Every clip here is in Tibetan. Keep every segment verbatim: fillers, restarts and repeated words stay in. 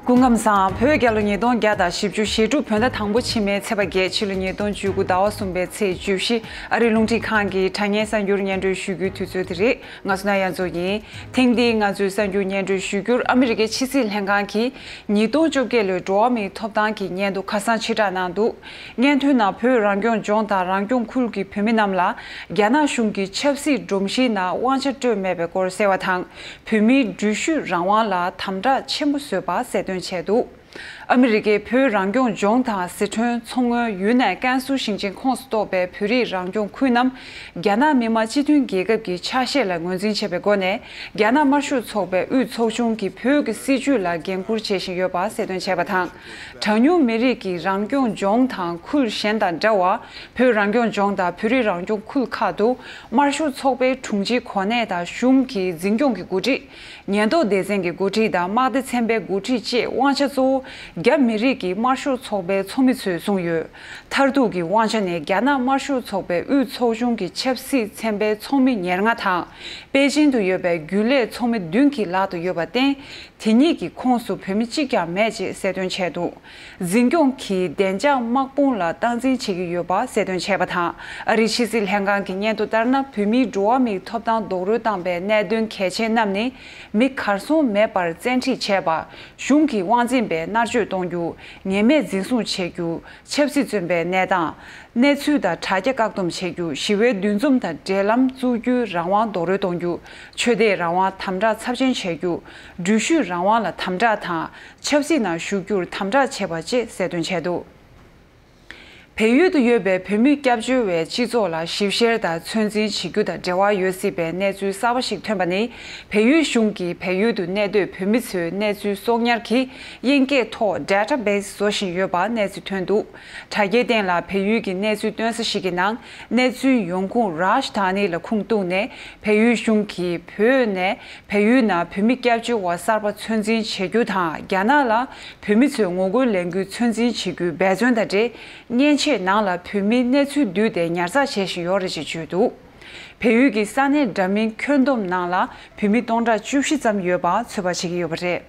སྐུ་ཁམས་བཟང་། བོད་རྒྱལ་ལོ་ཉིས་སྟོང་བརྒྱ་དང་བཞི་བཅུ་ཞེ་དྲུག་བོད་ཟླ་དང་པོ་ཕྱི་མའི་ཚེས་པ་བརྒྱད། ཕྱི་ལོ་ཉིས་སྟོང་བཅུ་དགུ་ཟླ་བ་གསུམ་པའི་ཚེས་བཅུ་བཞི། ཨ་རིའི་རླུང་འཕྲིན་ཁང་གི་དྲ་བརྙན་གསར་འགྱུར་སྙན་སྒྲོན་ཞུ་རྒྱུའི་དུས་ཚོད་དེ་རེད། ང་བསོད་ནམས་དབྱངས་མཚོ་ཡིན། ཐེངས་འདིའི་ང་ཚོའི་གསར་འགྱུར་སྙན་སྒྲོན་ཞུ་རྒྱུར། ཨ་མི་རི་ཀའི་ཕྱི་སྲིད་ལྷན་ཁང་གིས་ཉིས་སྟོང་བཅོ་བརྒྱད་ལོའི་འགྲོ་བ་མིའི་ཐོབ་ཐང་གི་སྙན་ཐོ་ཁ་སང་ཕྱིར་བསྒྲགས་གནང་འདུག་སྙན་ཐོའི་ནང་བོད་རང་སྐྱོང་ལྗོངས་དང་རང་སྐྱོང་ཁུལ་གྱི་བོད་མི་རྣམས་ལ་རྒྱ་ནག་གཞུང་གིས་ཆབ་སྲིད་སྒྲོམ་གཞིའི་ནང་དབང་ཆ་སྤྲོད་མེད་པའི་སྐོར་གསལ་བ་དང་། བོད་མིའི་འགྲུལ་བཞུད་རང་དབང་ལ་དམ་དྲག་ཆེན་པོ་བཟོས་པ་གསལ་སྟོན་བྱས་འདུག་ཨ་མི་རི་ཀས་བོད་རང་སྐྱོང་ལྗོངས་དང་ཟི་ཁྲོན། མཚོ་སྔོན། ཡུན་ནན། ཀན་སུའུ་ཞིང་ཆེན་ཁོངས་སུ་གཏོགས་པའི་བོད་རིགས་རང་སྐྱོང་ཁུལ་རྣམས་རྒྱ་ནག་མི་དམངས་སྤྱི་མཐུན་རྒྱལ་ཁབ་ཀྱི་ཆ་ཤས་ལ་ངོས་འཛིན་བྱས་པའི་སྒོ་ནས། རྒྱ་ནག་དམར་ཤོག་ཚོགས་པའི་དབུས་ཚོགས་ཆུང་གིས་བོད་ཀྱི་སྲིད་བྱུས་ལ་འགན་འཁུར་བྱེད་བཞིན་ཡོད་པ་གསལ་སྟོན་བྱས་པ་དང་། གྲངས་ཉུང་མི་རིགས་ཀྱི་རང་སྐྱོང་ལྗོངས་དང་ཁུལ་གཞན་དང་འདྲ་བར། བོད་རང་སྐྱོང་ལྗོངས་དང་བོད་རིགས་རང་སྐྱོང་ཁུལ་ཁག་ཏུ་དམར་ཤོག་ཚོགས་པའི་དྲུང་ཆེའི་གོ་གནས་དང་། གཞུང་གི་འཛིན་སྐྱོང་གི་འགོ་ཁྲིད། ཉེན་རྟོག་སྡེ་ཚན་གྱི་འགོ་ཁྲིད་དང་། དམག་སྡེ་ཚན་པའི་འགོ་ཁྲིད་བཅས་དབང་ཆ་གཙོ་བོ་རྒྱ་མི་རིགས་ཀྱི་དམར་ཤོག་ཚོགས་པའི་ཚོགས་མི་ཚོས་བཟུང་ཡོད། མཐར་ཐུག་གི་དབང་ཆ་ནི་རྒྱ་ནག་དམར་ཤོག་ཚོགས་པའི་དབུས་ཚོགས་ཆུང་གི་ཆབ་སྲིད་ཚན་པའི་ཚོགས་མི་ཉེར་ལྔ་དང་། པེ་ཅིན་དུ་ཡོད་པའི་རྒྱུན་ལས་ཚོགས་མི་བདུན་གྱི་ལག་ཏུ་ཡོད་པར་བརྟེན། དེ་གཉིས་ཀྱི་ཁོངས་སུ་བོད་མི་གཅིག་ཀྱང་མེད་ཅེས་གསལ་སྟོན་བྱས་འདུག་འཛིན་སྐྱོང་གིས་བདེ་འཇགས་དམག་དཔུང་ལ་སྟངས་འཛིན་བྱེད་ཀྱི་ཡོད་པ་གསལ་སྟོན་བྱས་པ་དང་། ཨ་རིའི་ཕྱི་སྲིད་ལྷན་ཁང་གི་སྙན་ཐོ་ལྟར་ན། བོད་མིའི་འགྲོ་བ་མིའི་ཐོབ་ཐང་རྡོག་རོལ་བཏང་པའི་གནད་དོན་གལ་ཆེན་རྣམས་ནི། མི་གར་སོང་མེད་པར་བཙན་ཁྲིད་བྱས་པ། གཞུང་གི་དབང་འཛིན་པས་མནར་གཅོད་གཏོང་རྒྱུ། ཉེས་མེད་འཛིན་བཟུང་བྱེད་རྒྱུ། ཆབ་སྲིད་བཙོན་པའི་གནས་སྟངས། གནས་ཚུལ་དང་དྲ་རྒྱ་བཀག་སྡོམ་བྱེད་རྒྱུ། ཞི་བའི་འདུ་འཛོམས་དང་འབྲེལ་ལམ་བཙུགས་རྒྱུའི་རང་དབང་རྡོག་རོལ་གཏོང་རྒྱུ། ཆོས་དད་རང་དབང་དམ་དྲག་ཚབས་ཆེན་བྱེད་རྒྱུ། འགྲུལ་བཞུད་རང་དབང་ལ་དམ་དྲག་དང་། ཆབ་སྲིད་ནང་ཞུགས་རྒྱུར་དམ་དྲག་བྱས་པ་བཅས་གསལ་སྟོན་བྱས་འདུག་བལ་ཡུལ་དུ་ཡོད་པའི་བོད་མི་སྐྱབས་བཅོལ་བའི་སྤྱི་ཚོགས་ལ་ཞིབ་བཤེར་དང་ཚོད་འཛིན་བྱེད་རྒྱུ་དང་འབྲེལ་བ་ཡོད་སྲིད་པའི་གནས་ཚུལ་གསར་པ་ཞིག་ཐོན་པ་ནི། བལ་ཡུལ་གཞུང་གིས་བལ་ཡུལ་དུ་གནས་སྡོད་བོད་མི་ཚོའི་གནས་ཚུལ་གསོག་ཉར་གྱི་དབྱིན་སྐད་ཐོག་database བཟོ་བཞིན་ཡོད་པ་གནས་ཚུལ་ཐོན་འདུག་དྲ་རྒྱའི་སྟེང་ལ་བལ་ཡུལ་གྱི་གནས་ཚུལ་སྟོན་ས་ཞིག་གི་ནང་། གནས་ཚུལ་ཡོང་ཁུངས་རཱཇ་དྷ་ནི་ལ་ཁུངས་གཏུགས་ནས། བལ་ཡུལ་གཞུང་གིས་བོད་ནས་བལ་ཡུལ་ནང་བོད་མི་སྐྱབས་བཅོལ་བ་གསར་པ་ཚོད་འཛིན་བྱེད་རྒྱུ་དང་། རྒྱ་ནག་ལ་བོད་མི་ཚོའི་ངོ་རྒོལ་ལས་འགུལ་ཚོད་འཛིན་བྱེད་རྒྱུའི་འབད་བརྩོན་དང་འབྲེལ། མཉེན་ཆས་ནང་ལ་བོད་མིའི་གནས་ཚུལ་བསྡུས་ཏེ་ཉར་ཚགས་བྱེད་བཞིན་ཡོད་རེད་ཅེས་བརྗོད་འདུག་བལ་ཡུལ་གྱི་ས་གནས་འདྲ་མིན་ཁྱོན་བསྡོམས་ནང་ལ་བོད་མི་སྟོང་ཕྲག་བཅུ་བཞི་ཙམ་ཡོད་པ་ཚོད་དཔག་བྱེད་ཀྱི་ཡོད་པ་རེད།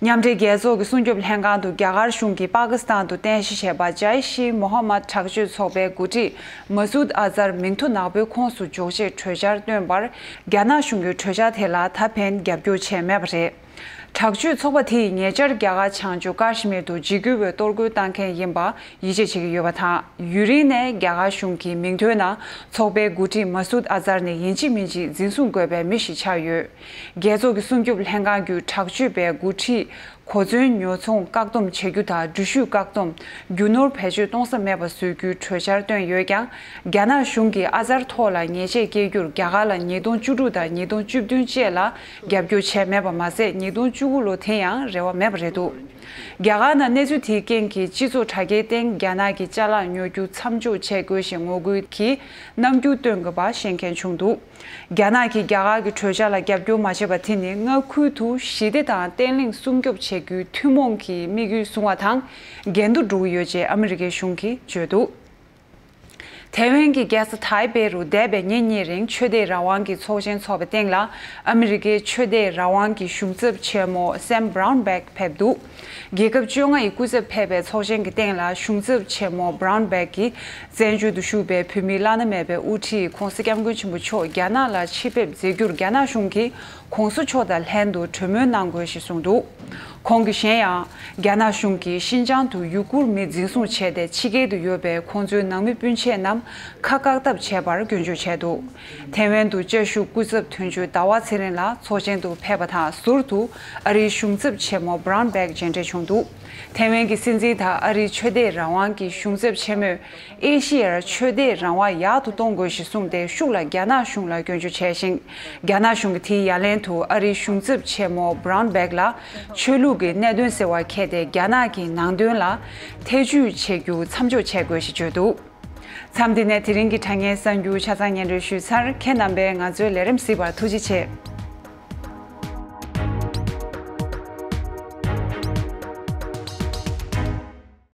མཉམ་འབྲེལ་རྒྱལ་ཚོགས་ཀྱི་སྲུང་སྐྱོབ་ལྷན་ཁང་དུ་རྒྱ་གར་གཞུང་གིས་པ་ཀི་སི་ཐན་དུ་རྟེན་གཞི་བྱས་པ་ཇའི་ཤི་མོ་ཧ་མད་དྲག་སྤྱོད་ཚོགས་པའི་འགོ་ཁྲིད་མ་སུད་ཨ་ཛར་མིང་ཐོ་ནག་པོའི་ཁོངས་སུ་འཇོག་ཆེད་གྲོས་འཆར་བཏོན་པར། རྒྱ་ནག་གཞུང་གིས་གྲོས་འཆར་དེ་ལ་ད་ཕན་རྒྱབ་སྐྱོར་བྱས་མེད་པ་རེད། དྲག་སྤྱོད་ཚོགས་པ་དེས་ཉེ་ཆར་རྒྱ་གར་བྱང་ཕྱོགས་ཀ་ཤི་མིར་དུ་འཇིགས་སྐུལ་བའི་གཏོར་རྒོལ་བཏང་མཁན་ཡིན་པ་ཡིད་ཆེས་བྱེད་ཀྱི་ཡོད་པ་དང་། ཡུན་རིང་ནས་རྒྱ་གར་གཞུང་གི་མིང་ཐོའི་ནང་ཚོགས་པའི་འགོ་ཁྲིད་མ་སུད་ཨ་ཛར་ནི་ཡིན་གཅིག་མིན་གཅིག་འཛིན་བཟུང་དགོས་པའི་མི་ཞིག་ཆགས་ཡོད། རྒྱལ་ཚོགས་ཀྱི་སྲུང་སྐྱོབ་ལྷན་ཁང་བརྒྱུད་དྲག་སྤྱོད་པའི་འགོ་ཁྲིད་གོ་མཚོན་ཉོ་ཚོང་བཀག་སྡོམ་བྱ་རྒྱུ་དང་། འགྲུལ་བཞུད་བཀག་སྡོམ། རྒྱུ་ནོར་བེད་སྤྱོད་གཏོང་ས་མེད་པ་བཟོ་རྒྱུའི་གྲོས་འཆར་བཏོན་ཡོད་ཀྱང་། རྒྱ་ནག་གཞུང་གིས་ཨ་ཛར་ཐོག་ལ་ཉེས་ཆད་བཀལ་རྒྱུར་རྒྱ་གར་ལ་ཉིས་སྟོང་བཅུ་དྲུག་དང་ཉིས་སྟོང་བཅུ་བདུན་བཅས་ལ་རྒྱབ་སྐྱོར་བྱས་མེད་པ་མ་ཟད། ཉིས་སྟོང་བཅུ་དགུ་ལོ་དེ་ཡང་རེ་བ་མེད་པ་རེད་འདུག་རྒྱ་གར་ནང་གནས་ཚུལ་དེའི་རྐྱེན་གྱིས་སྤྱི་ཚོགས་དྲ་རྒྱའི་སྟེང་རྒྱ་ནག་གི་ཅ་ལག་ཉོ་རྒྱུ་མཚམས་འཇོག་བྱེད་དགོས་ཞེས་ངོ་རྒོལ་གྱི་རྣམ་འགྱུར་སྟོན་དགོས་པ་ཤེས་མཁན་བྱུང་འདུག་རྒྱ་ནག་གིས་རྒྱ་གར་གྱི་གྲོས་འཆར་ལ་རྒྱབ་སྐྱོར་མ་བྱས་པ་དེ་ནི་མངའ་ཁུལ་དུ་ཞི་བདེ་དང་བརྟན་ལྷིང་སྲུང་སྐྱོབ་བྱེད་རྒྱུའི་ཐུན་མོང་གི་དམིགས་ཡུལ་བཟུང་བ་དང་འགལ་འདུ་འགྲོ་གི་ཡོད་ཅེས་ཨ་མི་རི་ཀའི་གཞུང་གིས་བརྗོད་འདུག་ཐའེ་ཝན་གྱི་རྒྱལ་ས་ཐའེ་པེ་རུ་འདས་པའི་ཉིན་གཉིས་རིང་ཆོས་དད་རང་དབང་གི་ཚོགས་ཆེན་འཚོགས་པའི་སྟེང་ལ་ཨ་མི་རི་ཀའི་ཆོས་དད་རང་དབང་གི་གཞུང་ཚབ་ཆེན་མོ་སེམ་བྷ་རའུན་བྷེག་ཕེབས་འདུག་རྒྱལ་ཁབ་བཅོ་ལྔ་ཡི་སྐུ་ཚབ་ཕེབས་པའི་ཚོགས་ཆེན་གྱི་སྟེང་ལ་གཞུང་ཚབ་ཆེན་མོ་བྷ་རའུན་བྷེག་གིས་བཙན་བྱོལ་དུ་བཞུགས་པའི་བོད་མིའི་བླ་ན་མེད་པའི་དབུ་ཁྲིད་༸གོང་ས་༸སྐྱབས་མགོན་ཆེན་པོ་མཆོག་རྒྱ་ནག་ལ་ཕྱིར་ཕེབས་མཛད་རྒྱུར་རྒྱ་ནག་གཞུང་གིས་༸གོང་ས་མཆོག་དང་ལྷན་དུ་གྲོས་མོལ་གནང་དགོས་ཞེས་གསུངས་འདུག་ཁོང་གིས་གཞན་ཡང་། རྒྱ་ནག་གཞུང་གིས་ཤིན་ཅང་དུ་ཡུ་གུར་མི་འཛིན་བཟུང་བྱས་ཏེ་ཕྱི་རྒྱལ་དུ་ཡོད་པའི་ཁོང་ཚོའི་ནང་མི་སྤུན་མཆེད་རྣམས་ཁ་བཀག་ཐབས་བྱས་པར་སྐྱོན་བརྗོད་བྱས་འདུག་ཐའེ་ཝན་དུ་བཅའ་བཞུགས་སྐུ་ཚབ་དོན་གཅོད་ཟླ་བ་ཚེ་རིང་ལགས་ཚོགས་ཆེན་དུ་ཕེབས་པ་དང་། ཟུར་དུ་ཨ་རིའི་གཞུང་ཚབ་ཆེན་མོ་བྷ་རའུན་བྷེག་མཇལ་འཕྲད་བྱུང་འདུག་ཐའེ་ཝན་གྱི་སྲིད་འཛིན་དང་ཨ་རིའི་ཆོས་དད་རང་དབང་གི་གཞུང་ཚབ་ཆེན་མོས་ཨེ་ཤི་ཡར་ཆོས་དད་རང་དབང་ཡག་ཏུ་གཏོང་དགོས་ཞེས་གསུངས་ཏེ་ཤུགས་ལ་རྒྱ་ནག་གཞུང་ལ་སྐྱོན་བརྗོད་བྱས་ཤིང་། རྒྱ་ནག་གཞུང་གིས་དེའི་ཡ་ལན་དུ་ཨ་རིའི་གཞུང་ཚབ་ཆེན་མོ་བྷ་རའུན་བྷེག་ལ་ཆོས་ལུགས་ཀྱི་གནད་དོན་ཟེར་བ་འཁྱེར་ཏེ་རྒྱ་ནག་གི་ནང་དོན་ལ་ཐེ་ཇུས་བྱེད་རྒྱུ་མཚམས་འཇོག་བྱེད་དགོས་ཞེས་བརྗོད་འདུག་མཚམས་འདི་ནས་དེ་རིང་གི་དྲ་བརྙན་གསར་འགྱུར་ཆ་ཚང་སྙན་སྒྲོན་ཞུས་ཚར། ཁྱེད་རྣམ་པས་ང་ཚོའི་ལས་རིམ་གཟིགས་པར་ཐུགས་རྗེ་ཆེ།